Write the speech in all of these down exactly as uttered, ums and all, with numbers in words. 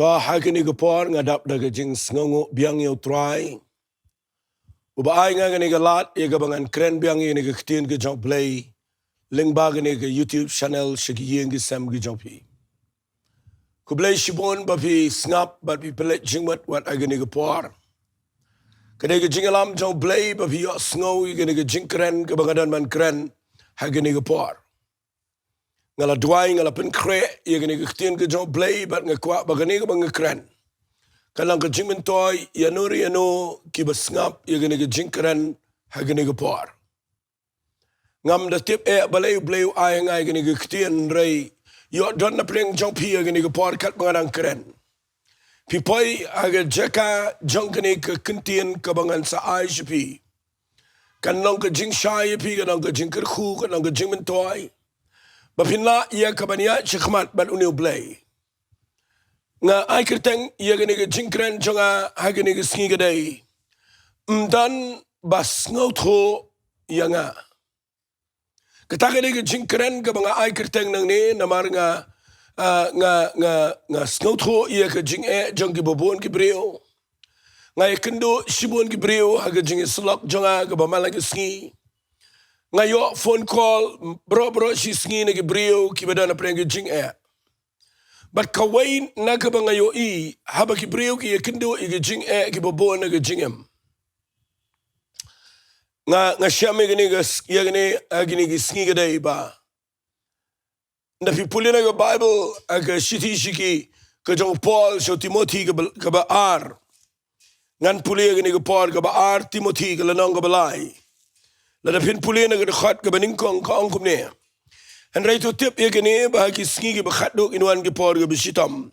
Ba ha kane ka por nga dap da ka jingsngewnguh biang ïa U Trai, uba ai nga kane ka lad ïa kaba ngan kren biang ïa kane ka ktien ka jong U Blei lyngba kane ka YouTube channel sha ki ïing ki sem ki jong phi. Khublei shibun ba phi sngap bad phi pynleit jingmut wat ha kane ka por. Ka dei ka jingïalam jong U Blei ba phi ïohsngew ïa kane ka jingkren kaba nga don ban kren ha kane ka por. Nga la duwai, nga la pynkhreh ïa kane ka ktien ka jong U Blei bad nga kwah ba kane kaba nga kren kan long ka jingmyntoi ïa no re ïa no kiba sngap ïa kane ka jingkren ha kane ka por. Ngam da tip eh balei U Blei u ai ha nga ïa kane ka ktien, hynrei ïoh don na pdeng jong phi ha kane ka por katba nga dang kren. Phi poi ha ka jaka jong kane ka ktien kaba ngan sa ai sha phi. Kan long ka jingshai ïa phi, kan long ka jingkyrkhu, kan long ka jingmyntoi ba phin lah ïa kaban ïaid shakhmat bad une U Blei. Nga ai kyrteng ïa kane ka jingkren jong nga ha kane ka sngi ka dei: Ym don ba sngewthuh ïa nga. Kata ka dei ka jingkren kaba nga ai kyrteng nangne namar nga, ah, nga, nga, nga sngewthuh ïa ka jingeh jong kiba bun ki briew. Nga ïakynduh shibun ki briew ha ka jingïasyllok jong nga kaba man la ka sngi. Nga ïoh phone call baroh baroh shi sngi na ki briew kiba don ha pdeng ka jingeh. Bad kawei na kaba nga ïohi, haba ki briew ki ïakynduh ïa ka jingeh kiba bun ha ka jingim. Nga, nga shem ïa kane ka s-, ïa kane, ha kine ki sngi ka dei ba lada phi pule na ka Baibl, ha ka shithi sha ki, ka jong u Paul sha u Timothi kaba, kaba ar. Ngan pule ha kane ka por kaba ar Timothi ka lynnong kaba lai. Lada phin pule na ka dkhot kaba nyngkong ka ong kumne: Hynrei to tip ïa kane ba ha ki sngi kiba khatduh kin wan ki por kiba shitom.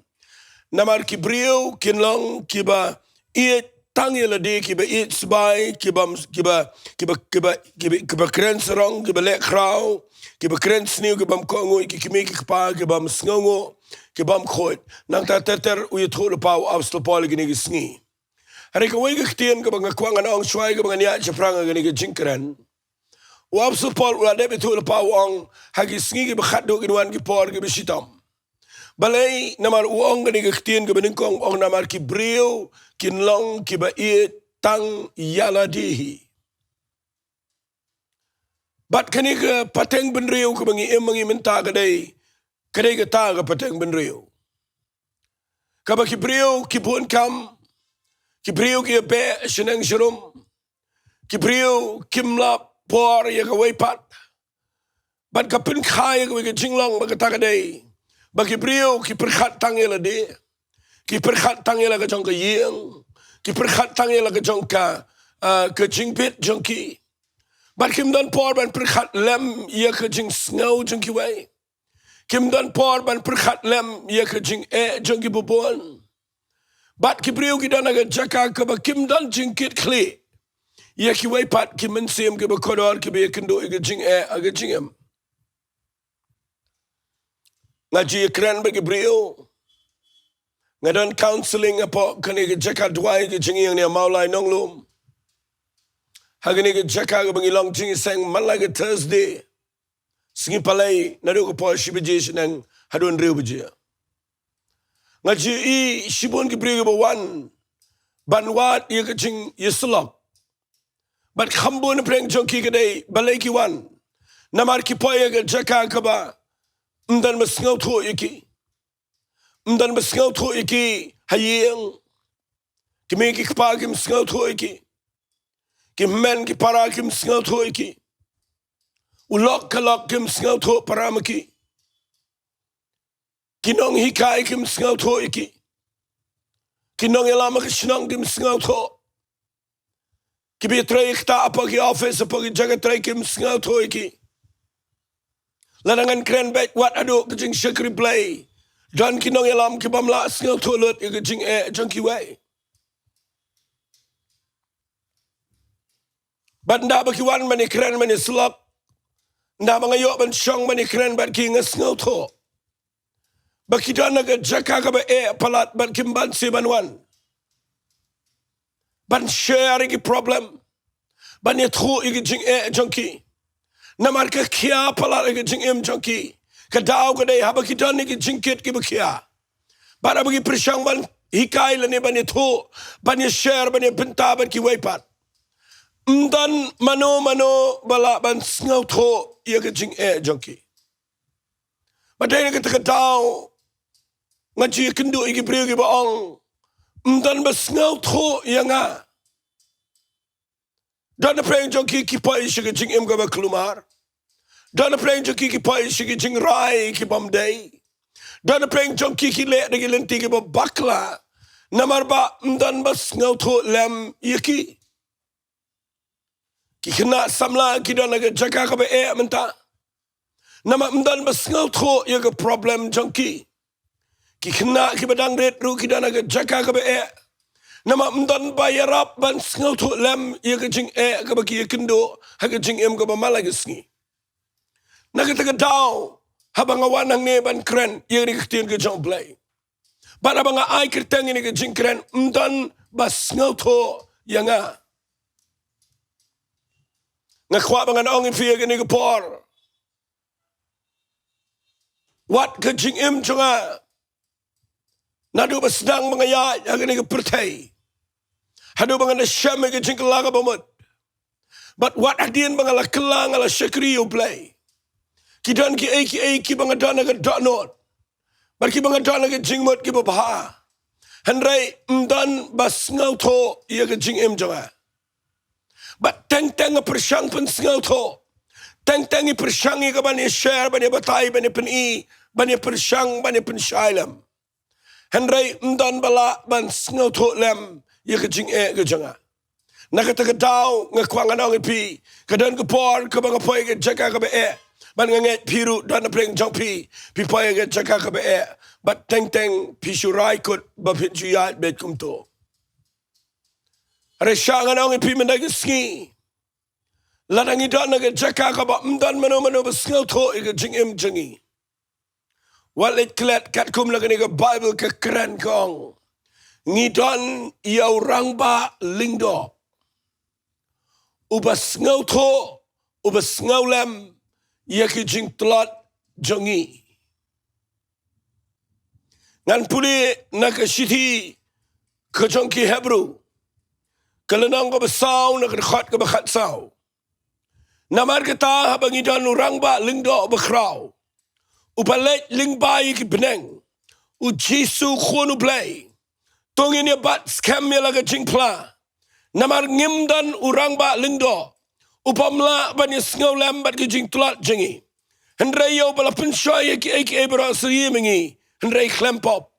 Namar ki briew kin long kiba ïeit tang ïa lade, kiba ïeit sbai, kiba, kiba, kiba, kiba, kiba, kiba kren sarong, kiba leh khraw, kiba kren sniew, kibym kohnguh ïa ki kmie ki kpa, kibym sngewnguh, kibym khuid. Nangta ter ter u ïathuh lypa u Apostol Paul ïa kine ki sngi. Hynrei kawei ka ktien kaba nga kwah ngan ong shuwa ïa kaba ngan ïaid shaphrang ha kane ka jingkren. U Apostol Paul u la dep ïathuh lypa, u ong ha ki sngi kiba khatduh kin wan ki por kiba shitom. Balei? Namar u ong kane ka ktien kaba nyngkong, u ong namar ki briew kin long kiba ïeit tang ïa lade hi. Bad kane ka pateng bynriew kaba ngi im ma ngi mynta ka dei, ka dei kata ka pateng bynriew kaba ki briew ki bun kam, ki briew ki ïabeh shaneng sharum, ki briew kim lap por ïa kawei pat. Bad ka pynkha ïa kawei ka jinglong ba kata ka dei ba ki briew ki pyrkhat tang ïa lade, ki pyrkhat tang ïa la ka jong ka ïing, ki pyrkhat tang ïa la ka jong ka, ah, ka jingbit jong ki. Bad kim don por ban pyrkhat lem ïa ka jingsngew jong kiwei. Kim don por ban pyrkhat lem ïa ka jingeh jong kiba bun. Bad ki briew ki don ha ka jaka kaba kim don jingkitkhlieh ïa kiwei pat ki mynsiem kiba kordor kiba ïakynduh ïa ka jingeh ha ka jingim. Nga ju ïakren bad ki briew. Nga don counselling hapoh kane ka jaka duwai ka jingïeng ne Mawlai Nonglum. Ha kane ka jaka kaba ngi long jingïaseng man la ka Thursday, sngi Palei, naduh ka por shi baje shaneng haduh hynriew baje. Nga ju ïohi shibun ki briew kiba wan ban wad ïa ka jingïasyllok. Bad kham bun na pdeng jong ki ka dei balei ki wan. Namar ki poi ha ka jaka kaba ym don ba sngewthuh ïa ki. Ym don ba sngewthuh ïa ki ha ïing. Ki kmie ki kpa kim sngewthuh ïa ki. Ki hynmen ki para kim sngewthuh ïa ki. U lok ka lok kim sngewthuh para ma ki. Ki nonghikai kim sngewthuh ïa ki. Ki nongïalam ha ka shnong kim sngewthuh. Kiba ïatrei ktah hapoh ki office, hapoh ki jaka trei kim sngewthuh ïa ki. Lada ngan kren beit wat haduh ka jingshakri Blei, don ki nongïalam kibym lah sngewthuh lut ïa ka jingeh jong kiwei. Bad ynda ba ki wan ban ïakren ban ïasyllok, ynda ba nga ïoh ban shong ban ïakren bad ki, nga sngewthuh ba ki don ha ka jaka kaba eh palat bad kim banse ban wan ban share ïa ki problem, ban ïathuh ïa ki jingeh jong ki. Namar ka khia palat ha ka jingim jong ki. Ka daw ka dei haba ki don ïa ki jingkit kiba khia, Bad haba ki pyrshang ban hikai lane ban ïathuh, ban ïashare, ban ïabynta bad kiwei pat, ym don mano mano ba lah ban sngewthuh ïa ka jingeh jong ki. Bad dei na kata ka daw nga ju ïakynduh ïa ki briew kiba ong, ym don ba sngewthuh ïa nga. Don na pdeng jong ki ki poi sha ka jingim kaba kulmar. Don na pdeng jong ki ki poi sha ki jingrai ki bym dei. Don na pdeng jong ki ki leh da ki lynti kiba bakla. Namar ba ym don ba sngewthuh lem ïa ki. Ki khynnah samla ki don ha ka jaka kaba eh mynta. Namar ym don ba sngewthuh ïa ka problem jong ki. Ki khynnah kiba dang rit ruh ki don ha ka jaka kaba eh. Namar ym don ba ïarap ban sngewthuh lem ïa ka jingeh kaba ki ïakynduh ha ka jingim kaba man la ka sngi. Na kata ka daw, haba nga wan hangne ban kren ïa kane ka ktien ka jong U Blei, bad haba nga ai kyrteng ïa kane ka jingkren, ym don ba sngewthuh ïa nga. Nga kwah ba ngan ong ïa phi ïa kane ka por, wat ka jingim jong nga, naduh ba sdang ba nga ïaid ha kane ka pyrthei, haduh ba nga da shem ïa ka jingkylla kaba mut, bad wat hadien ba nga la kylla, nga la shakri ïa U Blei, ki don kiei kiei kiba nga don ha ka dohnud bad kiba nga don ha ka jingmut kiba bha. Hynrei ym don ba sngewthuh ïa ka jingim jong nga. Bad teng teng nga pyrshang pynsngewthuh. Teng teng nga pyrshang ïa ka ban ïashare, ban ïabatai, ban ïapyni, ban ïapyrshang, ban ïapynshai lem. Hynrei ym don ba lah ban sngewthuh lem ïa ka jingeh ka jong nga. Na kata ka daw nga kwah ngan ong ïa phi, ka don ka por kaba nga poi ha ka jaka kaba eh, bad nga ngeit phi ruh don na pdeng jong phi phi poi ha ka jaka kaba eh, bad teng teng phi shu rai kut ba phin shu ïaid beit kumto. Hynrei shah ngan ong ïa phi mynta ka sngi, lada ngi don ha ka jaka kaba ym don mano mano ba sngewthuh ïa ka jingim jong ngi, wat leit klet, katkum na kane ka Baibl ka kren ka ong, ngi don ïa u Rangbah Lyngdoh uba sngewthuh, uba sngewlem ïa ki jingtlot jong ngi. Ngan pule na ka shithi ka jong ki Hebru, ka lynnong kaba saw, na ka dkhot kaba khatsaw. Namar kata, haba ngi don u Rangbah Lyngdoh uba khraw, uba leit lyngba ïa ki bneng, U Jisu Khun U Blei, to ngin ïa bat skhem ïa la ka jingphla. Namar ngim don u Rangbah Lyngdoh u bym lah ban ïa sngewlem bad ki jingtlot jong ngi, hynrei ïa uba la pynshoi ïa kiei kiei baroh syriem ïa ngi, hynrei khlem pop.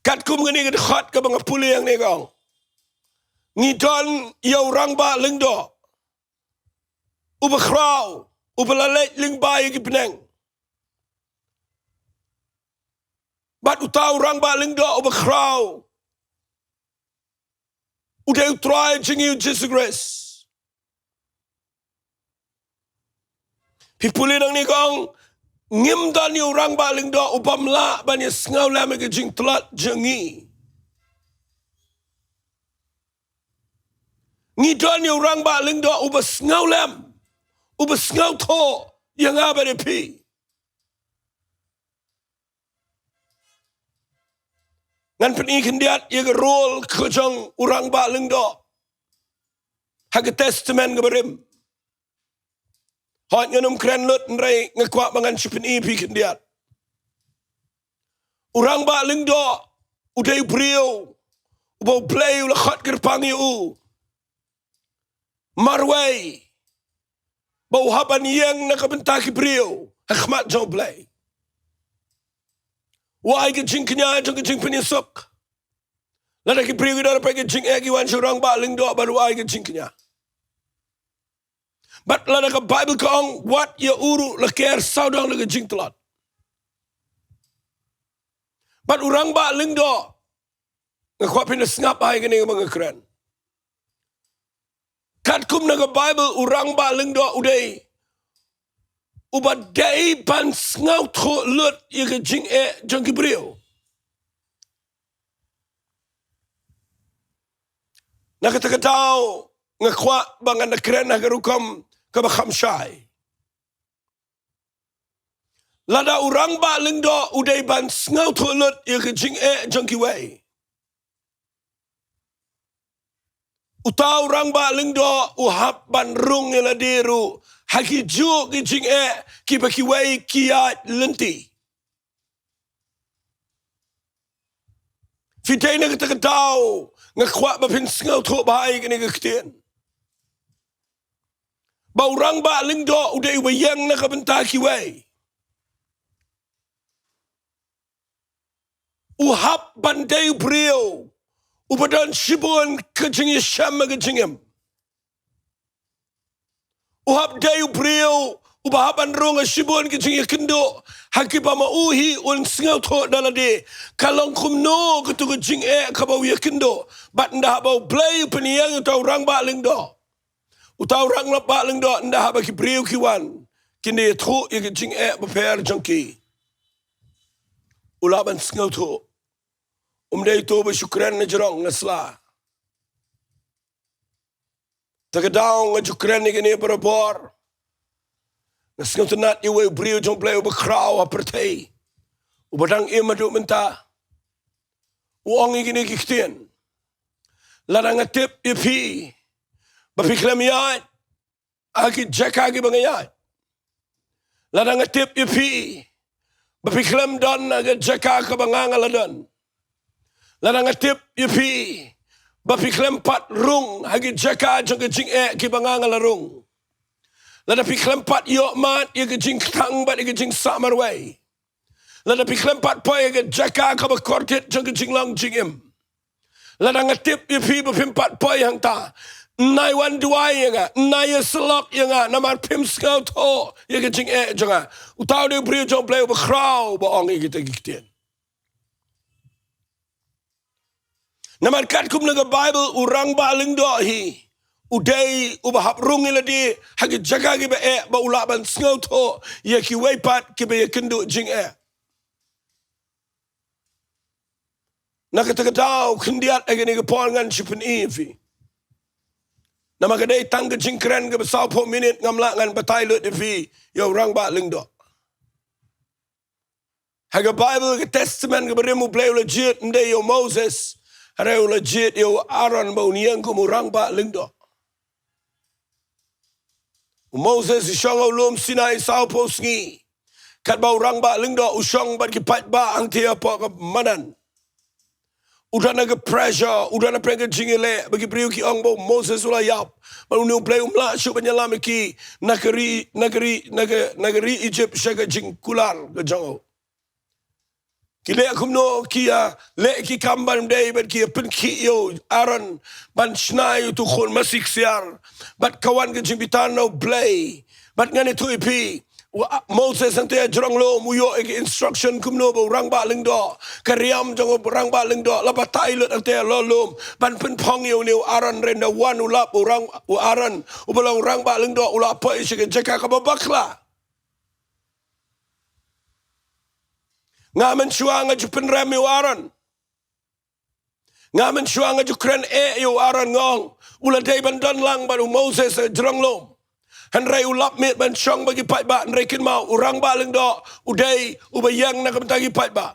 Katkum kane ka dkhot kaba nga pule hangne ka ong, ngi don ïa u Rangbah Lyngdoh uba khraw, uba la leit lyngba ïa ki bneng. Bad uta u Rangbah Lyngdoh uba khraw u dei U Trai jong ngi, U Jisu Khrist. Phi pule nangne ka ong, ngim don ïa u Rangbah Lyngdoh u bym lah ban ïa sngewlem ïa ka jingtlot jong ngi. Ngi don ïa u Rangbah Lyngdoh uba sngewlem, uba sngewthuh ïa nga bad ïa phi. Ngan pyni khyndiat ïa ka role ka jong u Rangbah Lyngdoh ha ka Testament kaba rim. Hooid, ngan ym kren lut, hynrei nga kwah ba ngan shu pyni ïa phi khyndiat. U Rangbah Lyngdoh u dei u briew uba U Blei u la khot kyrpang ïa u marwei ba u hap ban ïeng na ka bynta ki briew ha khmat jong U Blei. U ai ka jingkñia jong ka jingpynïasuk. Lada ki briew ki don ha ka jingeh, ki wan sha u Rangbah Lyngdoh bad u ai ka jingkñia. Bad lada ka Baibl ka ong, wat ïa u ruh la ker sawdong na ka jingtlot. Bad u Rangbah Lyngdoh, nga kwah phin da sngap bha ïa kane kaba nga kren. Katkum na ka Baibl, u Rangbah Lyngdoh u dei uba dei ban sngewthuh lut ïa ka jingeh jong ki briew. Na kata ka daw nga kwah ba ngan da kren ha ka rukom kaba kham shai. Lada u rangbah lyngdoh u dei ban sngewthuh lut ïa ka jingeh jong kiwei, uta u rangbah lyngdoh u hap ban rung ïa lade ruh ha ki juh ki jingeh kiba kiwei ki ïaid lynti. Phi dei na kata ka daw, nga kwah ba phin sngewthuh bha ïa kane ka ktien, ba u rangbah lyngdoh u dei uba ïeng na ka bynta kiwei. U hap ban dei u briew uba don shibun ka jingïashem ha ka jingim. U hap dei u briew uba hap ban rung ha shibun ki jingïakynduh ha kiba ma u hi un sngewthuh da lade. Ka long kumno katu ka jingeh kaba u ïakynduh? Bad ynda haba U Blei u pynïeng ïa uta u rangbah lyngdoh, uta u rangbah lyngdoh, ynda haba ki briew ki wan, kin da ïathuh ïa ka jingeh bapher jong ki, u lah ban sngewthuh. Um dei uto ba shu kren na jrong na sla. Ta ka daw nga ju kren ïa kane barabor. Nga sngewtynnat ïa uwei u briew jong U Blei uba khraw ha pyrthei, uba dang im haduh mynta. U ong ïa kine ki ktien: Lada nga tip ïa phi ba phi khlem ïaid ha ki jaka kiba nga ïaid, lada nga tip ïa phi ba phi khlem don ha ka jaka kaba nga nga la don, lada nga tip ïa phi ba phi khlem pat rung ha ki jaka jong ka jingeh kiba nga nga la rung, lada phi khlem pat ïoh mad ïa ka jingkthang bad ïa ka jingsah marwei, lada phi khlem pat poi ha ka jaka kaba kordit jong ka jinglong jingim, lada nga tip ïa phi ba phim pat poi hangta, nai wan duwai ïa nga, nai ïasyllok ïa nga, namar phim sngewthuh ïa ka jingeh jong nga. Uta u dei u briew jong U Blei uba khraw ba ong ïa kita ki ktien. Namar katkum na ka Baibl, u rangbah lyngdoh hi u dei uba hap rung ïa lade ha ki jaka kiba eh, ba u lah ban sngewthuh ïa kiwei pat kiba ïakynduh jingeh. Na kata ka daw khyndiat ha kane ka por ngan shu pyni ïa phi. Namar ka dei tang ka jingkren kaba sawphew minit, ngam lah ngan batai lut ïa phi ïa u rangbah lyngdoh. Ha ka Baibl, ka Testament kaba rim, U Blei u la jied ym dei ïa u Moses, hynrei u la jied ïa u Aaron ba un ïeng kum u rangbah lyngdoh. U Moses u shong ha u lum Sinai sawphew sngi, katba u rangbah lyngdoh u shong bad ki paidbah hangta hapoh ka madan. U don ha ka pressure, u don ha pdeng ka jingïaleh, ba ki briew ki ong ba u Moses u la ïap. Bad une U Blei um lah shuh ban ïalam ïa ki na ka ri, na ka ri, na ka, na ka ri Egypt sha ka jingkular ka jong u. Ki leh kumno? Ki ïaleh ki kam ban ym dei bad ki ïapynkhih ïa u Aaron ban shna ïa utu u khun masi ksiar. Bad ka wan ka jingbitar na U Blei. Bad ngan ïathuh ïa phi, u, a, Moses hangta ha jrong lum u ïoh ïa ka instruction kumno ba u rangbah lyngdoh, ka riam jong u rangbah lyngdoh la batai lut hangta ha lor lum ban pynphong ïa une u Aaron. Hynrei ynda wan u lap, u rang, u Aaron uba long rangbah lyngdoh u la poi sha ka jaka kaba bakla. Nga mynshuwa nga ju pynrem ïa u Aaron. Nga mynshuwa nga ju kren eh ïa u Aaron, nga ong u la dei ban don lang bad u Moses ha jrong lum. Hynrei u lap miet ban shong bad ki paidbah, hynrei kynmaw, u rangbah lyngdoh u dei uba ïeng na ka bynta ki paidbah.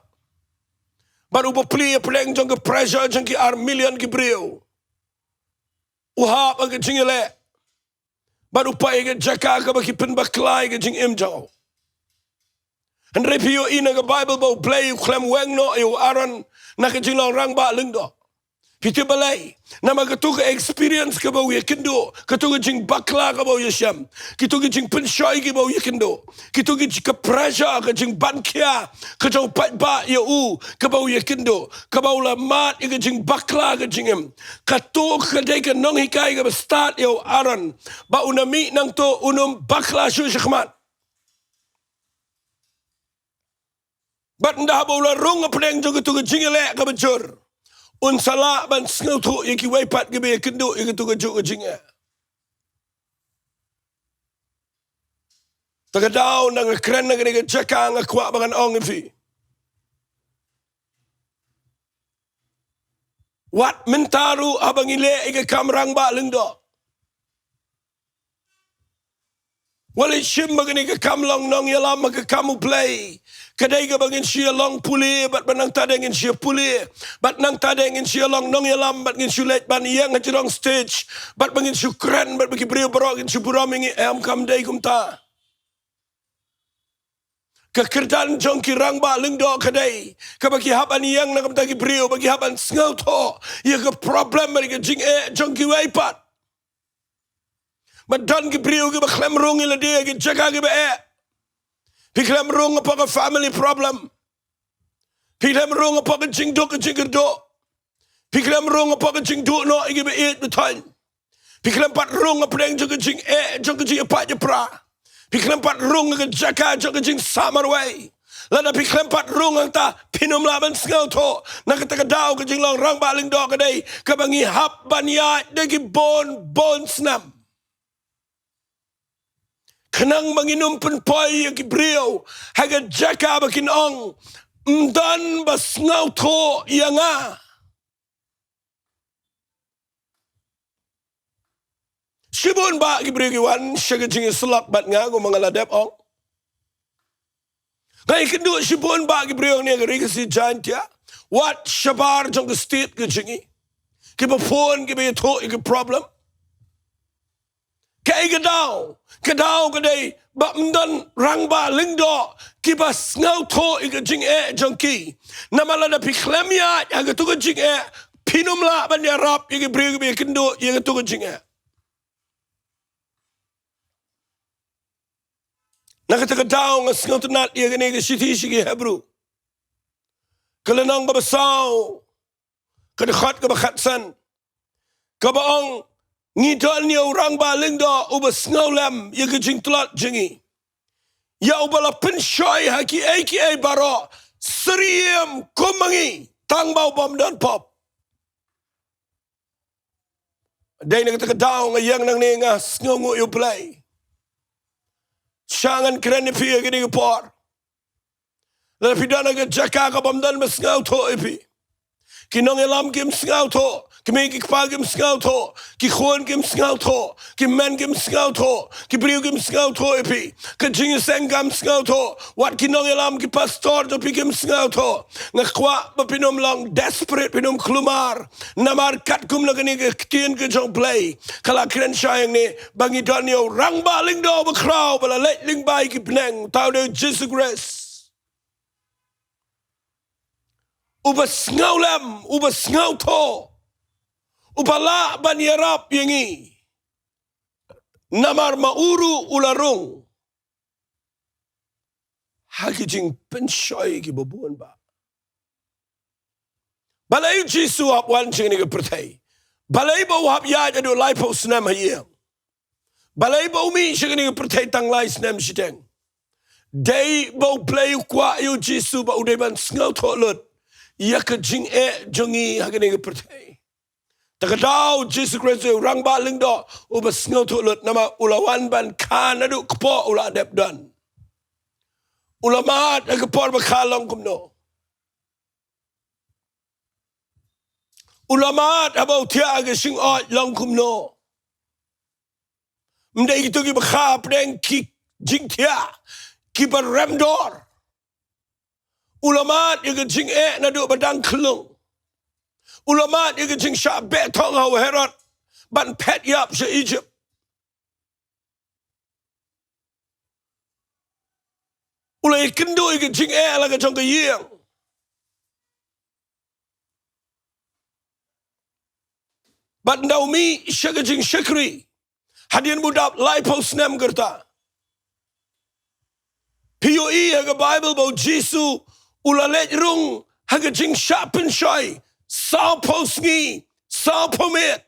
Bad uba plie ha pdeng jong ka pressure jong ki ar million ki briew. U hap ha ka jingïaleh. Bad u poi ha ka jaka kaba ki pynbakla ïa ka jingim jong u. Hynrei phi ïohi na ka Baibl ba U Blei u khlem weng noh ïa u Aaron na ka jinglong rangbah lyngdoh. Phi tip balei? Namar katu ka experience kaba u ïakynduh, katu ka jingbakla kaba u ïashem, kitu ki jingpynshoi kiba u ïakynduh, kitu ki ji-, ka pressure, ka jingbankhia ka jong u paidbah ïa u kaba u ïakynduh, kaba u la mad ïa ka jingbakla ka jingim. Katu ka dei ka nonghikai kaba stad ïa u Aaron, ba u na mih nangta un ym bakla shuh shakhmat. Bad ynda haba u la rung ha pdeng jong katu ka jingïaleh kaba jur, un sa lah ban sngewthuh ïa kiwei pat kiba ïakynduh ïa katu ka juh ka jingeh. Ta ka daw, ynda nga kren na kane ka jaka, nga kwah ba ngan ong ïa phi, wat mynta ruh haba ngi leh ïa ka kam rangbah lyngdoh, Pule shim ba kane ka kam long nongïalam ha ka kam U Blei ka dei kaba ngin shu ïa long pule, bad ba nangta de ngin shu ïa pule, bad nangta de ngin shu ïa long nongïalam, bad ngin shu leit ban ïeng ha jrong stage, bad ba ngin shu kren, bad ba ki briew baroh kin shu burom ïa ngi. Em, kam dei kumta. Ka kyrdan jong ki rangbah lyngdoh ka dei kaba ki hap ban ïeng na ka bynta ki briew, ba ki hap ban sngewthuh ïa ka problem bad ka jingeh jong kiwei pat. Ba don ki briew kiba khlem rung ïa lade ha ki jaka kiba eh. Phi khlem rung hapoh ka family problem. Phi khlem rung hapoh ka jingduk ka jingkyrduh. Phi khlem rung hapoh ka jingduh noh ïa kiba ïeit ba thoiñ. Phi khlem pat rung hapdeng jong ka jingeh jong ka jingïapait ïapra. Phi khlem pat rung ha ka jaka jong ka jingsah marwei. Lada phi khlem pat rung hangta, phin ym lah ban sngewthuh. Na kata ka daw ka jinglong rangbah lyngdoh ka dei kaba ngi hap ban ïaid da ki bun bun snem. Khnang ba ngin ym pynpoi ïa ki briew ha ka jaka ba kin ong, ym don ba sngewthuh ïa nga. Shibun bah ki briew ki wan sha ka jingïasyllok bad nga, kumba nga la dep ong. Nga ïakynduh shibun bah ki briew hangne ha ka ri Khasi Jaiñtia, wat shabar jong ka state ka jong ngi, kiba phone, kiba ïathuh ïa ki problem. Kaei ka daw? Ka daw ka dei ba ym don rangbah lyngdoh kiba sngewthuh ïa ka jingeh jong ki. Namar lada phi khlem ïaid ha katu ka jingeh, phin ym lah ban ïarap ïa ki briew kiba ïakynduh ïa katu ka jingeh. Na kata ka daw nga sngewtynnat ïa kane ka shithi sha ki Hebru, ka lynnong kaba saw, ka dkhot kaba khatsan, kaba ong, ngi don ïa u rangbah lyngdoh uba sngewlem ïa ka jingtlot jong ngi, ïa uba la pynshoi ha kiei kiei baroh, syriem kum ma ngi, tang ba u bym don pop. Dei na kata ka daw nga ïeng nangne, nga sngewnguh ïa U Blei. Sha ngan kren ïa phi ha kane ka por. Lada phi don ha ka jaka kaba ym don ba sngewthuh ïa phi. Ki nongïalam kim sngewthuh, ki mei ki kpa kim sngewthuh, ki khun kim sngewthuh, ki hynmen kim sngewthuh, ki briew kim sngewthuh ïa phi. Ka jingïaseng kam sngewthuh, wat ki nongïalam, ki pastor jong phi kim sngewthuh. Nga kwah ba phin ym long desperate, phin ym khlumar. Namar katkum na kane ka ktien ka jong U Blei ka la kren shai hangne, ba ngi don ïa u rangbah lyngdoh bakhraw ba la leit lyngba ïa ki bneng, uta u dei U Jisu Khrist. Uba sngewlem, uba sngewthuh, uba lah ban ïarap ïa ngi. Namar ma u ruh u la rung ha ki jingpynshoi kiba bun bah. Balei U Jisu u hap wan sha kane ka pyrthei? Balei ba u hap ïaid haduh laiphew snem ha ïing? Balei ba u mih sha kane ka pyrthei tang lai snem shiteng? Dei ba U Blei u kwah ïa U Jisu ba u dei ban sngewthuh lut ïa ka jingeh jong ngi ha kane ka pyrthei. Ta ka daw U Jisu Khrist u rangbah lyngdoh uba sngewthuh lut, namar u la wan ban kha naduh kpoh u la dep don. U la mad ha ka por ba kha long kumno. U la mad haba u thiah ha ka shingoid long kumno. Ym dei kito kiba kha hapdeng ki jingthiah kiba rem dor. U la mad ïa ka jingeh naduh ba dang khyllung. U la mad ïa ka jingshah beh thong ha u Herod ban phet ïap sha Egypt. U la ïakynduh ïa ka jingeh la ka jong ka ïing. Bad ynda u mih sha ka jingshakri hadien ba u dap laiphew snem ka rta, phi ïohi ha ka Baibl ba U Jisu u la leit rung ha ka jingshah pynshoi sawphew sngi sawphew miet.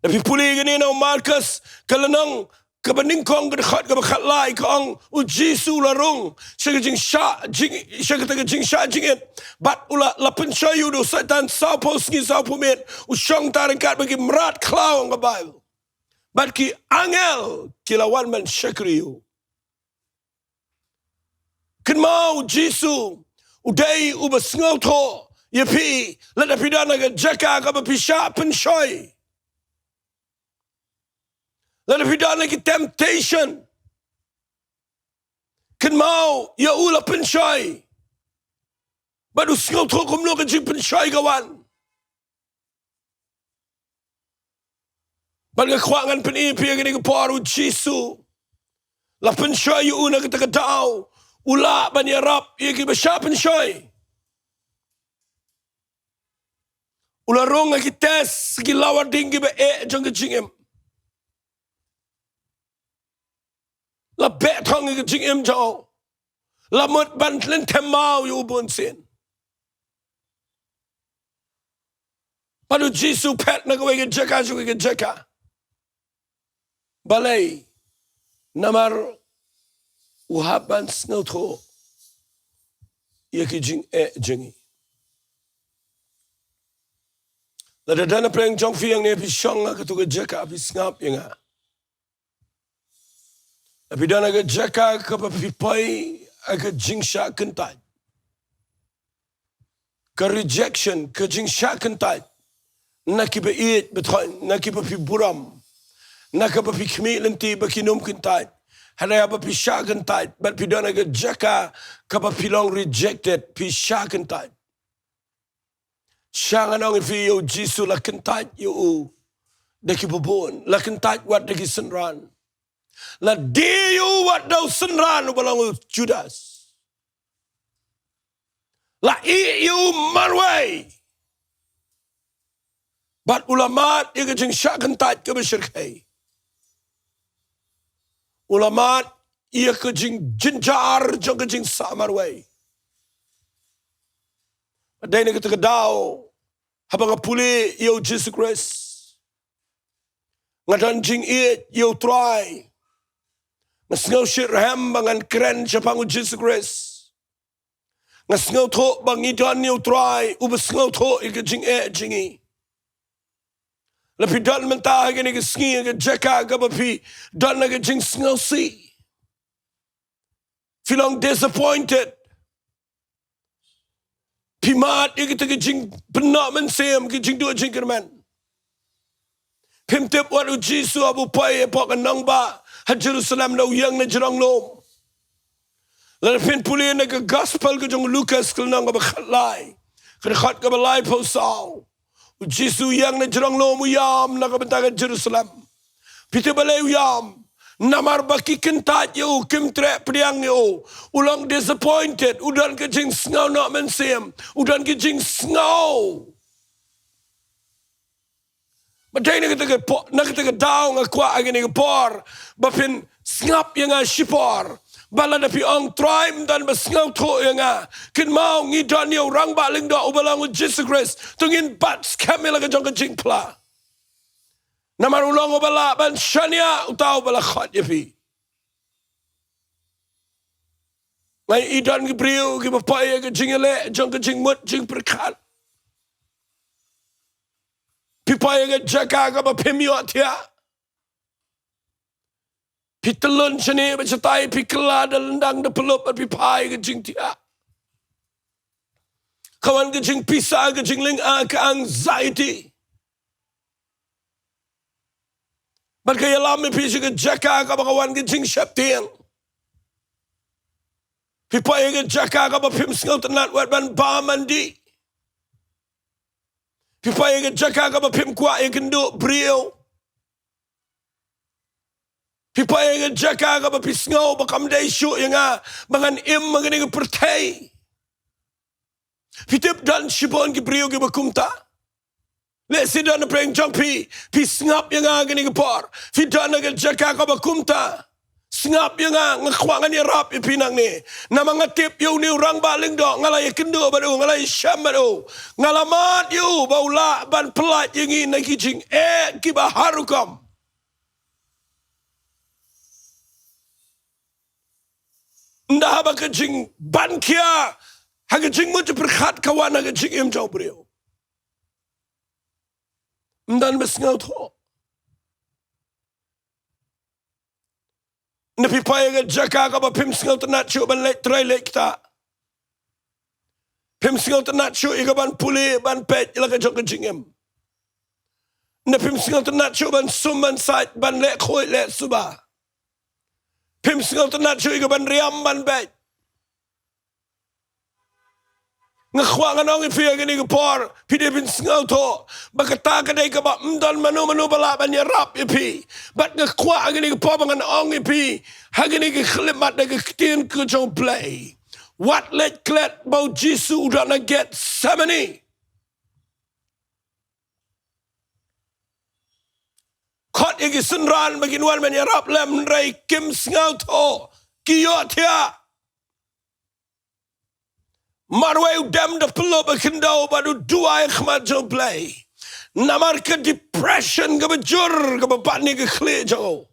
Lada phi pule kane na u Markos ka lynnong kaba nyngkong ka dkhot kaba khatlai ka ong, U Jisu u la rung sha ka jingshah jing, sha kata ka jingshah jingit. Bad u la, la pynshoi ïa u da u Soitan sawphew sngi sawphew miet. U shong tang ryngkat bad ki mrad khlaw, ong ka Baibl. Bad ki angel ki la wan ban shakri ïa u. Kynmaw, U Jisu u dei uba sngewthuh ïa phi lada phi don ha ka jaka kaba phi shah pynshoi. Lada phi don ha ki temptation, kynmaw ïa u la pynshoi. Bad u sngewthuh kumno ka jingpynshoi ka wan. Bad nga kwah ngan pyni ïa phi ha kane ka por, u Jisu la pynshoi ïa u na kata ka daw. U lah ban ïarap ïa kiba shah pynshoi. U la rung ha ki test, ki lawar ding kiba eh jong ka jingim. La beh thong ïa ka jingim jong u. La mut ban lynthem maw ïa u bunsien. Bad u Jisu phet na kawei ka jaka sha kawei ka jaka. Balei? Namar u hap ban sngewthuh ïa ki jingeh jong ngi. Lada don na pdeng jong phi hangne, phi shong ha katu ka jaka, phi sngap ïa nga. Phi don ha ka jaka kaba phi poi ha ka jingshah kyntait, ka rejection, ka jingshah kyntait na kiba ïeit ba thoh, na kiba phi burom, na kaba phi khmih lynti ba kin ym kyntait. Hynrei haba phi shah kyntait, bad phi don ha ka jaka kaba phi long rejected, phi shah kyntait. Sha ngan ong ïa phi, ïa u Jisu la kyntait ïa u da kiba bun, la kyntait wat da ki synran. La die ïa u wat da u synran uba long u Judas. La ïeh ïa u marwei. Bad u la mad ïa ka jingshah kyntait kaba shyrkhei. U la mad ïa ka jingjynjar jong ka jingsah marwei. Dei na kata ka daw, haba nga pule ïa u Jisu Khrist, nga don jingïeit ïa u Trai. Nga sngew shitrhem ba ngan kren shaphang u Jisu Khrist. Nga sngewthuh ba ngi don ïa u Trai uba sngewthuh ïa ka jingeh jong ngi. La phi don mynta ha kane ka sngi ha ka jaka kaba phi don ha ka jingsngewsih. Phi long disappointed. Phi mad ïa kita ki jingpynnoh mynsiem, ki jingduh jingkyrmen. Phim tip wat u Jisu haba u poi hapoh ka nongbah ha Jerusalem, la u ïeng na jrong lum. Lada phin pule na ka gospel ka jong u Lukas, ka lynnong kaba khatlai, ka dkhot kaba laiphew saw. U Jisu u ïeng na jrong lum, u ïam na ka bynta ka Jerusalem. Phi tip balei u ïam? Namar ba ki kyntait ïa u, kim treh pdiang ïa u. U long disappointed, u don ka jingsngew noh mynsiem, u don ka jingsngew. Ba dei na kata ka po-, na kata ka daw nga kwah ha kane ka por ba phin sngap ïa nga shipor. Ba lada phi ong, Trai, ym don ba sngewthuh ïa nga. Kynmaw ngi don ïa u Rangbah Lyngdoh uba long u Jisu Khrist. To ngin bat skhem ïa la ka jong ka jingphla. Namar u long uba lah ban shaniah uta uba la khot ïa phi. Nga i don ki briew kiba poi ha ka jingïaleh jong ka jingmut jingpyrkhat. Phi poi ha ka jaka kaba phim ïohthiah. Phi tyllun shane bad shatai, phi kylla da lyndang da pyllup bad phi phai ha ka jingthiah. Ka wan ka jingpisa, ka jinglynga, ka anxiety. Bad ka ïalam ïa phi sha ka jaka kaba ka wan ka jingsheptieng. Phi poi ha ka jaka kaba phim sngewtynnat wat ban bam ban dih. Phi poi ha ka jaka kaba phim kwah ïakynduh briew. Phi poi ha ka jaka kaba phi sngew ba kam dei shuh ïa nga ba ngan im ha kane ka pyrthei. Phi tip don shibun ki briew kiba kumta. Lehse don na pdeng jong phi, phi sngap ïa nga ha kane ka por. Phi don ha ka jaka kaba kumta. Sngap ïa nga, nga kwah ngan ïarap ïa phi nangne. Namar nga tip ïa une u Rangbah Lyngdoh, nga la ïakynduh bad u, nga la ïashem bad u. Nga la mad ïa u ba u lah ban pyllait ïa ngi na ki jingeh kiba har rukom. Ynda haba ka jingbankhia ha ka jingmut jingpyrkhat ka wan ha ka jingim jong u briew, ym don ba sngewthuh. Ynda phi poi ha ka jaka kaba phim sngewtynnat shuh ban leit trei leit ktah. Phim sngewtynnat shuh ïa ka ban pule ban peit ïa la ka jong ka jingim. Ne phim sngewtynnat shuh ban sum ban sait, ban leh khuid leh suba? Phim sngewtynnat shuh ïa ka ban riam ban beit? Nga kwah ngan ong ïa phi ha kane ka por, phi dei phin sngewthuh ba kata ka dei kaba ym don mano mano ba lah ban ïarap ïa phi. Bad nga kwah ha kane ka por ba ngan ong ïa phi ha kane ka khyllipmat da ka ktien ka jong U Blei. Wat leit klet ba U Jisu u don ha Gethsemane. Khot ïa ki synran ba kin wan ban ïarap lem, hynrei kim sngewthuh, ki ïohthiah. Marwei u dem da pynlong ba khyndew bad u duwai ha khmat jong U Blei. Namar ka depression kaba jur kaba pan ïa ka khlieh jong u.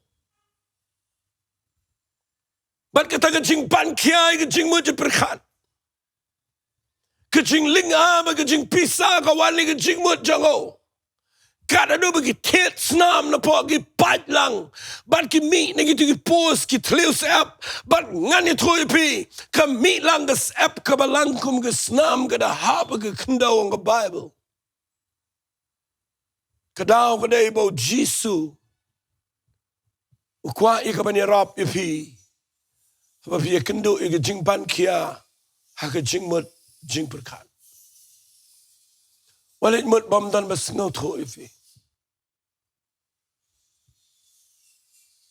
Bad kata ka jingpan khia ïa ka jingmut jingpyrkhat. Ka jinglynga bad ka jingpisa ka wan na ka jingmut jong u. Kat haduh ba ki thied snam napoh ki pait lang. Bad ki mih na kito ki post ki thliew syep. Bad ngan ïathuh ïa phi, ka mih lang ka syep kaba lang kum ka snam ka da hap ha ka khyndew, ong ka Baibl. Ka daw ka dei ba U Jisu u kwah ïa ka ban ïarap ïa phi. Haba phi ïakynduh ïa ka jingpan khia ha ka jingmut jingpyrkhat. Wat leit mut bym don ba sngewthuh ïa phi.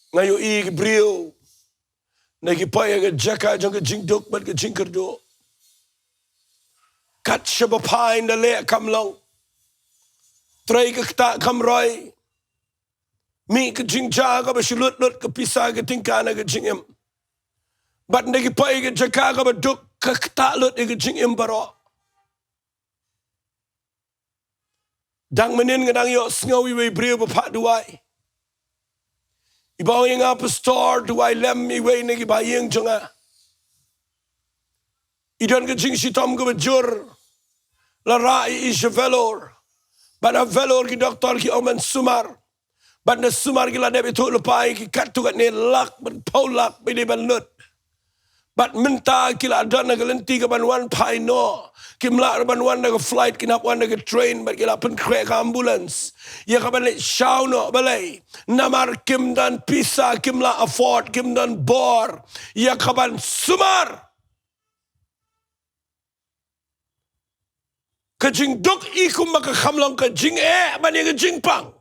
Nga ïohi ki briew, ne ki poi ha ka jaka jong ka jingduk bad ka jingkyrduh. Kat shaba phai ynda leh kam long. Trei ka ktah kam roi. Mih ka jingjia kaba shu lut lut ka pisa ka tyngka na ka jingim. Bad ynda ki poi ha ka jaka kaba duk ka ktah lut ïa ka jingim baroh. Dang mynnin nga dang ïohsngew iwei i briew ba phah duwai. I ba ong ïa nga, Pastor, duwai lem iwei na ki ba ïing jong nga. I don ka jingshitom kaba jur. La rah ïa i sha Vellore. Bad ha Vellore ki doktor ki ong ban sumar. Bad na sumar ki la dep ïathuh lypa ïa ki katto katne lak bad phew lak ba i dei ban lut. Bad mynta ki la don ha ka lynti ka ban wan phai noh. Kim lah ruh ban wan da ka flight, kin hap wan da ka train, bad ki la pynkhreh ka ambulance. Ïa ka ban leit shaw noh balei? Namar kim don pisa, kim lah afford, kim don bor ïa ka ban sumar. Ka jingduk i kumba ka kham long ka jingeh ban ïa ka jingpang.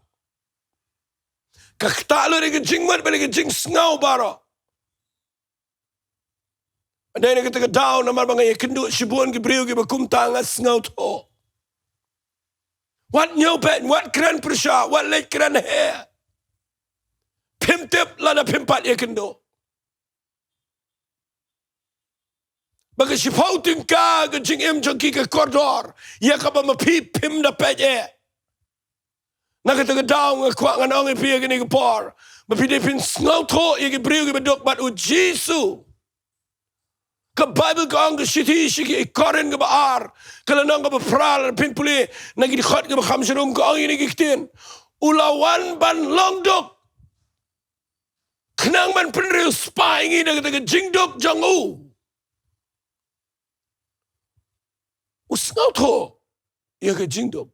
Ka ktah lut ïa ka jingmut bad ïa ka jingsngew baroh. Dei na kata ka daw namar ba nga ïakynduh shibun ki briew kiba kumta, nga sngewthuh. Wat ñiew peit, wat kren pyrshah, wat leit kren heh. Phim tip lada phim pat ïakynduh. Ba ka shiphew tyngka ka jingim jong ki ka kordor ïa kaba ma phi phim da peit eh. Na kata ka daw nga kwah ngan ong ïa phi ha kane ka por ba phi dei phin sngewthuh ïa ki briew kiba duk bad U Jisu. Ka Baibl ka ong, ka shithi sha ki Korinth kaba ar, ka lynnong kaba phra, lada phin pule na ki dkhot kiba kham sharum, ka ong ïa kine ki ktien: U la wan ban long duk khnang ban pynriewspah ïa ngi da kata ka jingduk jong u. U sngewthuh ïa ka jingduk.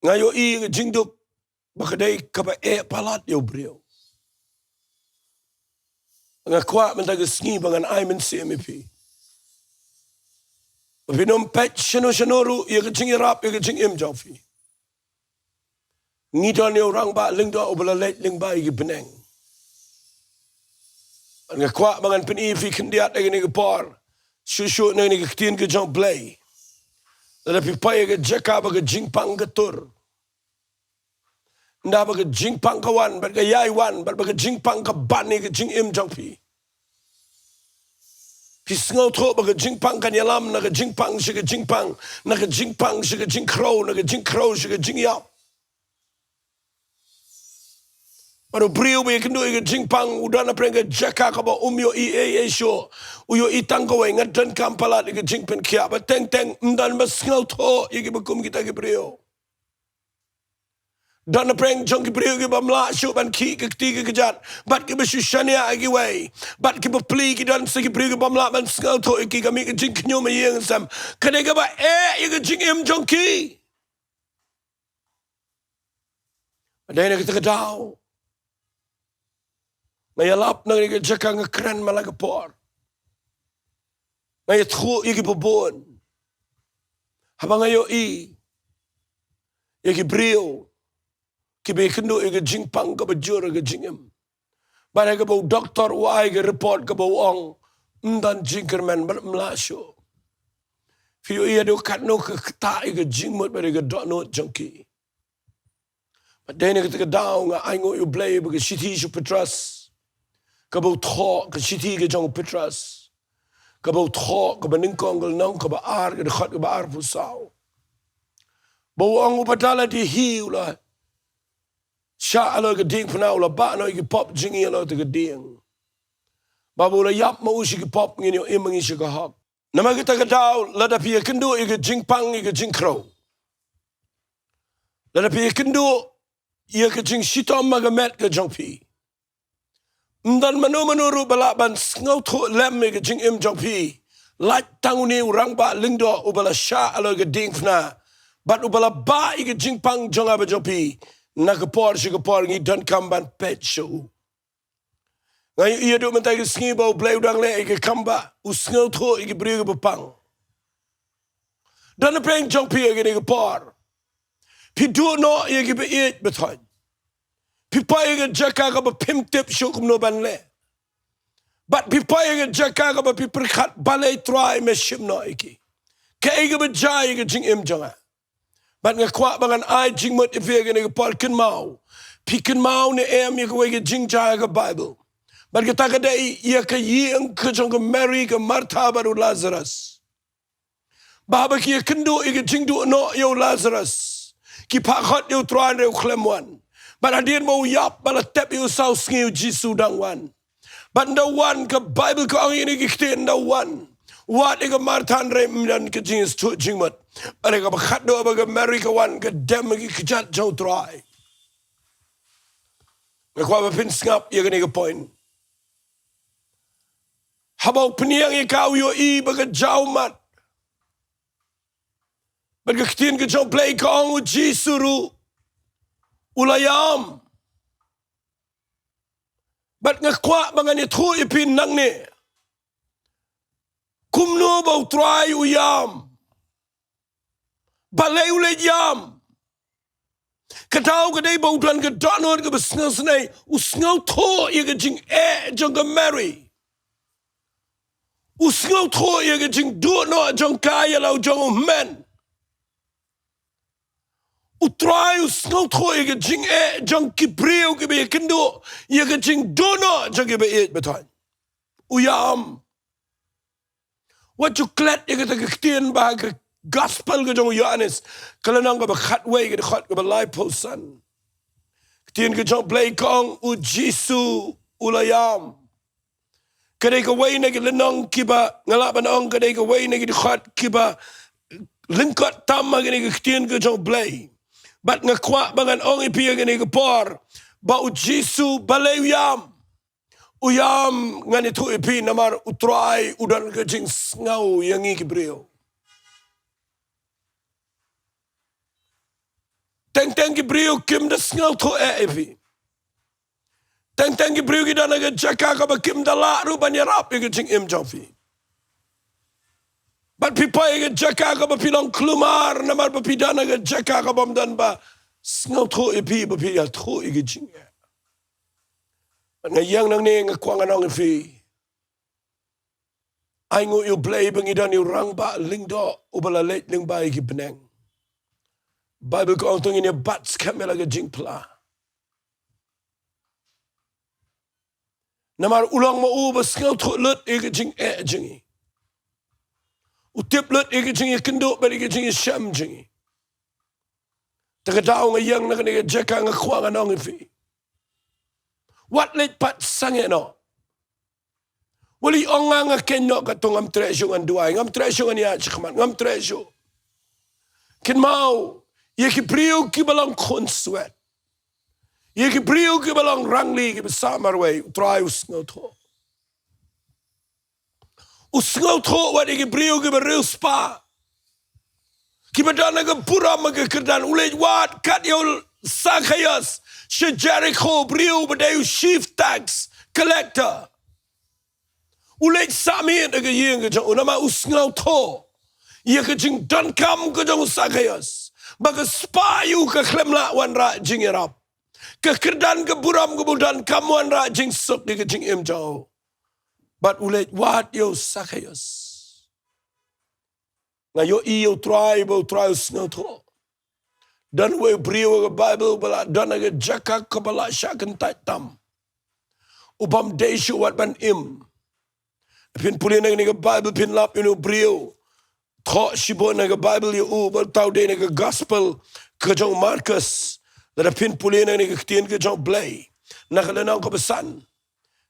Nga ïohi ïa ka jingduk ba ka dei kaba eh palat ïa u briew. Nga kwah mynta ka sngi ba ngan ai mynsiem ïa phi ba phin ym peit shano shano ruh ïa ka jingïarap ïa ka jingim jong phi. Ngi don ïa u Rangbah Lyngdoh uba la leit lyngba ïa ki bneng. Nga kwah ba ngan pyni ïa phi khyndiat ha kane ka por, shuh shuh na kane ka ktien ka jong U Blei. Lada phi poi ha ka jaka ba ka jingpang ka tur, ynda ba ka jingpang ka wan bad ka ïai wan bad ba ka jingpang ka ban ïa ka jingim jong phi, phi sngewthuh ba ka jingpang kan ïalam na ka jingpang sha ka jingpang, na ka jingpang sha ka jingkhrew, na ka jingkhrew sha ka jingïap. Bad u briew ba ïakynduh ïa ka jingpang u don hapdeng ka jaka kaba um ïohi ei ei shuh. U ïohi tang kawei: nga donkam palat ïa ka jingpynkhiah. Bad teng teng ym don ba sngewthuh ïa kiba kum kita ki briew. Don na pdeng jong ki briew ki bym lah shuh ban khih ki kti ki kjat. Bad ki ba shu shaniah ïa kiwei. Bad ki bapli ki don sa ki briew ki bym lah ban sngewthuh ïa ki, ka mih ka jingkhñium ha ïing sem. Ka dei kaba eh ïa ka jingim jong ki. Dei na kata ka daw nga ïalap na kane ka jaka, nga kren man la ka por. Nga ïathuh ïa kiba bun. Haba nga ïohi ïa ki briew kiba ïakynduh ïa ka jingpang kaba jur ha ka jingim. Bad ha kaba u doktor u ai ka report kaba u ong, ym don jingkyrmen bad ym lah shuh. Phi ïohi haduh katno ka ktah ïa ka jingmut bad ïa ka dohnud jong ki. Bad dei na kata ka daw nga ainguh ïa U Blei ba ka shithi sha u Petros, kaba u thoh, ka shithi ka jong u Petros, kaba u thoh, kaba nyngkong, ka lynnong kaba ar, ka dkhot kaba arphew saw, ba u ong, uba da la die hi u la shah halor ka diengphna, u la bah noh ïa ki pop jong ngi halor kata ka dieng, ba haba u la ïap ma u sha ki pop, ngin ïoh im ma ngi sha ka hok. Namar kata ka daw, lada phi ïakynduh ïa ka jingpang, ïa ka jingkhrew, lada phi ïakynduh ïa ka jingshitom ha ka met ka jong phi, ym don mano mano ruh ba lah ban sngewthuh lem ïa ka jingim jong phi, lait tang une u rangbah lyngdoh uba la shah halor ka diengphna bad uba la bah ïa ka jingpang jong nga bad jong phi. Na ka por sha ka por ngi donkam ban peit sha u. Nga ïohi haduh mynta ka sngi ba U Blei u dang leh ïa ka kam ba u sngewthuh ïa ki briew kiba pang. Don na pdeng jong phi ha kane ka por. Phi duh noh ïa kiba ïeit ba thoh. Phi poi ha ka jaka kaba phim tip shuh kumno ban leh. Bad phi poi ha ka jaka kaba phi pyrkhat, balei Trai me shim noh ïa ki? Kaei kaba jia ïa ka jingim jong nga? Bad nga kwah ba ngan ai jingmut ïa phi ha kane ka por, kynmaw. Phi kynmaw ne em ïa kawei ka jingjia ha ka Baibl? Bad kata ka dei ïa ka ïing ka jong ka Mary, ka Martha bad u Lazarus. Ba haba ki ïakynduh ïa ka jingduh noh ïa u Lazarus, ki phah khot ïa u Trai, hynrei u khlem wan. Bad hadien ba u ïap, ba la tep ïa u saw sngi, u Jisu u dang wan. Bad ynda u wan, ka Baibl ka ong ïa kine ki ktien, ynda u wan, u wad ïa ka Martha, hynrei ym don ka jingsngewthuh jingmut. Bad ïa kaba khatduh, ba ka Mary ka wan, ka dem ha ki kjat jong u Trai. Nga kwah ba phin sngap ïa kane ka point. Haba u pynïeng ïa ka, u ïohi ba ka jaw mat. Bad ka ktien ka jong U Blei ka ong, u Jisu ruh u la ïam. Bad nga kwah ba ngan ïathuh ïa phi nangne, kumno ba u Trai u ïam. Balei u leit ïam? Ka daw ka dei ba u don ka dohnud kaba sngewsynei, u sngewthuh ïa ka jingeh jong ka Mary. U sngewthuh ïa ka jingduh noh jong ka ïa la u jong u hynmen. U Trai u sngewthuh ïa ka jingeh jong ki briew kiba ïakynduh ïa ka jingduh noh jong kiba ïeit ba thoh. U ïam. Wat ju klet ïa kata ka ktien ba ha ka Gospel ka jong u Ïoannis, ka lynnong kaba khatwei, ka dkhot kaba laiphew san. Ktien ka jong U Blei ka ong, u Jisu u la ïam. Ka dei kawei na ki lynnong kiba, nga lah ban ong, ka dei kawei na ki dkhot kiba lyngkot tam ha kane ka ktien ka jong U Blei. Bad nga kwah ba ngan ong ïa phi ha kane ka por, ba u Jisu balei u ïam. U ïam, ngan ïathuh ïa phi, namar u Trai u don ka jingsngew ïa ngi ki briew. Teng teng ki briew kim da sngewthuh eh ïa phi. Teng teng ki briew ki don ha ka jaka kaba kim da lah ruh ban ïarap ïa ka jingim jong phi. Bad phi poi ha ka jaka kaba phi long khlumar, namar ba phi don ha ka jaka kaba ym don ba sngewthuh ïa phi, ba phi ïathuh ïa ka jingeh. Bad nga ïeng nangne, nga kwah ngan ong ïa phi, ainguh ïa U Blei ba ngi don ïa u Rangbah Lyngdoh uba la leit lyngba ïa ki bneng. Baibl ka ong, to ngin ïa bat skhem ïa la ka jingphla. Namar u long ma u ba sngewthuh lut ïa ka jingeh jong ngi. U tip lut ïa ka jingïakynduh bad ïa ka jingïashem jong ngi. Te ka daw nga ïeng na kane ka jaka, nga kwah ngan ong ïa phi, wat leit pat sangeh noh. Wat leit ong, nga, nga khein noh, katto ngam treh shuh ngan duwai, ngam treh shuh ngan ïaid shakhmat, ngam treh shuh. Kynmaw ïa ki briew kiba long khun swet. Ïa ki briew kiba long rangli, kiba sah marwei, U Trai u sngewthuh. U sngewthuh wat ïa ki briew kiba riewspah, kiba don ha ka burom ha ka kyrdan. U leit wad kat ïa u Sakhaios sha Jerikho, briew ba dei u chief tax collector. U leit sah miet ha ka ïing ka jong u namar u sngewthuh ïa ka jingdonkam ka jong u Sakhaios, ba ka spah ïa u ka khlem lah wanrah jingïarap. Ka kyrdan ka burom kaba u don kam wanrah jingsuk ïa ka jingim jong u. Bad u leit wad ïa u Sakhaios. Nga ïohi ïa U Trai ba U Trai u sngewthuh. Don uwei u briew ha ka Baibl ba la don ha ka jaka kaba la shah kyntait tam, u bym dei shuh wat ban im. Phin pule na kane ka Baibl phin lap ïa une u briew. Thoh shibun na ka Baibl ïa u, ba thaw dei na ka Gospel ka jong u Markos. Lada phin pule na kane ka Ktien ka jong U Blei, na ka lynnong kaba san,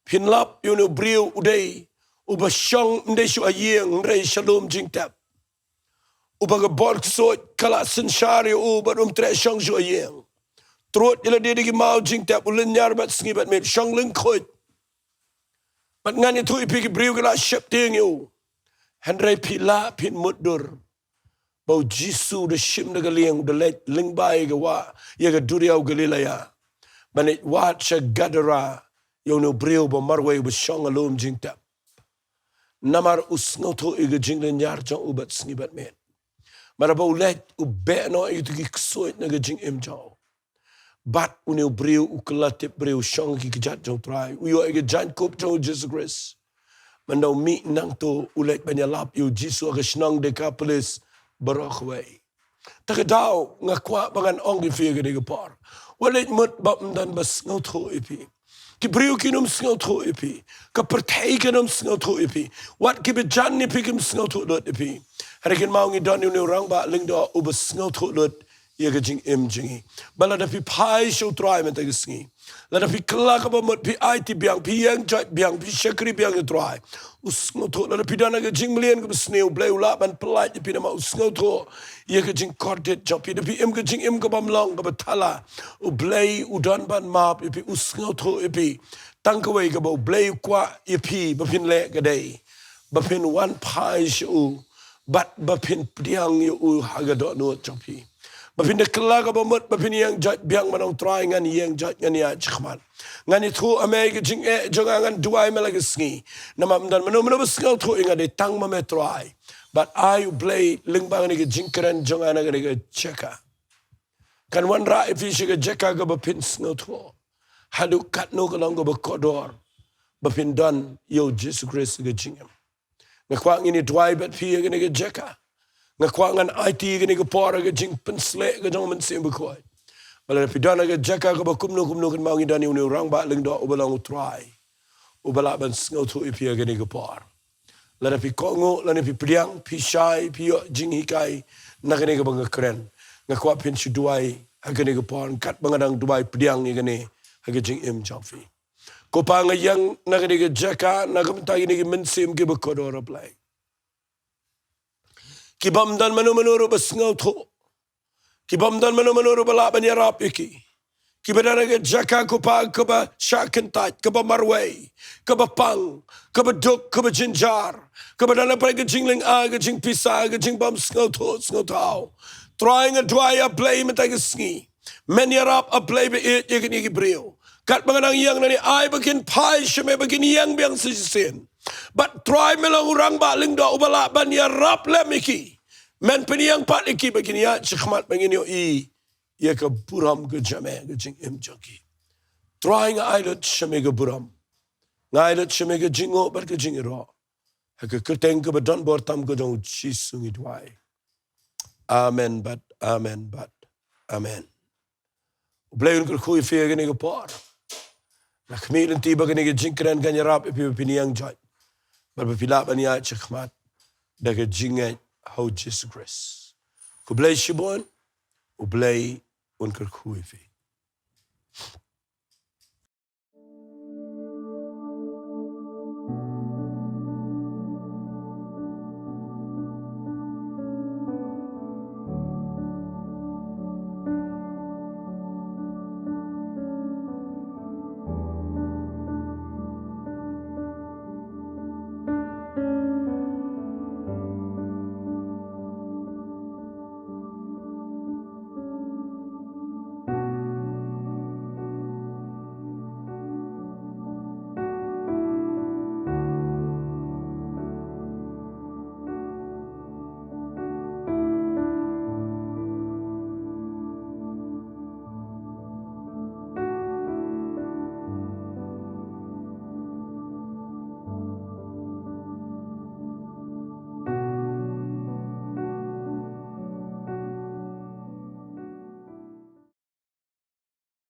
phin lap ïa une u briew u dei uba shong ym dei shuh ha ïing, hynrei sha lum jingtep. Uba ka bor ksuid ka la synshar ïa u bad um treh shong shuh ha ïing. Trud ïa lade da ki maw jingtep, u lynñiar bad sngi bad miet, shong lyngkhuid. Bad ngan ïathuh ïa phi, ki briew ki la sheptieng ïa u. Hynrei phi lah phin mutdur ba U Jisu u da shim da ka lieng, u da leit lyngba ïa ka wah, ïa ka duriaw Galilaia, ban leit wad sha Gadara ïa une u briew ba marwei uba shong ha lum jingtep. Namar u sngewthuh ïa ka jinglynñiar jong u bad sngi bad miet. Mar ba u leit u beh noh ïa kito ki ksuid na ka jingim jong u. Bad une u briew u kylla tip briew, shong ki kjat jong U Trai, u ïoh ïa ka jaiñkup jong U Jisu Khrist. Mynta u mih nangto, u leit ban ïalap ïa U Jisu ha ka shnong Dekapolis baroh kawei. Ta ka daw nga kwah ba ngan ong ïa phi ha kane ka por, wat leit mut ba ym don ba sngewthuh ïa phi. Ki briew kin ym sngewthuh ïa phi. Ka pyrthei kan ym sngewthuh ïa phi. Wat kiba jan ïa phi kim sngewthuh lut ïa phi. Hynrei kynmaw, ngi don ïa une u Rangbah Lyngdoh uba sngewthuh lut ïa ka jingim jong ngi. Ba lada phi phai sha U Trai mynta ka sngi, lada phi kylla kaba mut, phi aiti biang, phi ïeng joit biang, phi shakri biang ïa U Trai, u sngewthuh. Lada phi don ha ka jingmlien kaba sniew, U Blei u lah ban pyllait ïa phi namar u sngewthuh ïa ka jingkordit jong phi. Da phi im ka jingim ka bym long, kaba thala, U Blei u don ban map ïa phi, u sngewthuh ïa phi. Tang kawei kaba U Blei u kwah ïa phi ba phin leh ka dei ba phin wan phai sha u bad ba phin pdiang ïa u ha ka dohnud jong phi. Ba phin da kylla kaba mut, ba phin ïeng joit biang, ban ong, Trai, ngan ïeng joit, ngan ïaid shakhmat. Ngan ïathuh ha me ïa ka jingeh jong nga, ngan duwai ha me la ka sngi. Namar ym don mano mano ba sngewthuh ïa nga, dei tang ma me Trai. Bad ai U Blei lyngba kane ka jingkren jong nga na kane ka jaka, kan wanrah ïa phi sha ka jaka kaba phin sngewthuh haduh katno ka long kaba kordor ba phin don ïa U Jisu Khrist ha ka jingim. Nga kwah ngin ïa duwai bad phi ha kane ka jaka. Nga kwah ngan aiti ha kane ka por ha ka jingpynsleh ka jong U Mynsiem Bakhuid. Ba lada phi don ha ka jaka kaba kumno kumno, kynmaw, ngi don ïa une u Rangbah Lyngdoh uba long U Trai, uba lah ban sngewthuh ïa phi ha kane ka por. Lada phi kohnguh, lada phi pdiang, phi shai, phi ïoh jinghikai na kane kaba nga kren, nga kwah phin shu duwai ha kane ka por, katba nga dang duwai pdiang ïa kane ha ka jingim jong phi. Ko Pa, nga ïeng na kane ka jaka na ka bynta kine ki mynsiem kiba kordor, A Blei, ki bym don mano mano ruh ba sngewthuh, ki bym don mano mano ruh ba lah ban ïarap ïa ki. Kiba don ha ka jaka, ko Pa, kaba shah kyntait, kaba marwei, kaba pang, kaba duk, kaba jynjar, kaba don ha pdeng ka jinglynga, ka jingpisa, ka jingbym sngewthuh sngewthaw. Trai, nga duwai, A Blei, mynta ka sngi, men ïarap, A Blei ba ïeit, ïa kine ki briew. Katba nga dang ïeng nangne, ai ba kin phai sha me, ba kin ïeng biang sa shisien. Bad Trai, me long u Rangbah Lyngdoh uba lah ban ïarap lem ïa ki. Men pynïeng pat ïa ki ba kin ïaid shakhmat, ba ngin ïohi ïa ka burom ka jong me ha ka jingim jong ki. Trai, nga ai lut sha me ka burom, nga ai lut sha me ka jingnguh bad ka jingïaroh. Ha ka kyrteng kaba donbor tam ka jong U Jisu ngi duwai. Amen bad amen bad amen. U Blei un kyrkhu ïa phi ha kane ka por. Nga khmih lynti ba kane ka jingkren kan ïarap ïa phi ba phin ïeng joit bad ba phi lah ban ïaid shakhmat da ka jingngeit ha U Jisu Khrist. Khublei shibun. U Blei un kyrkhu ïa phi.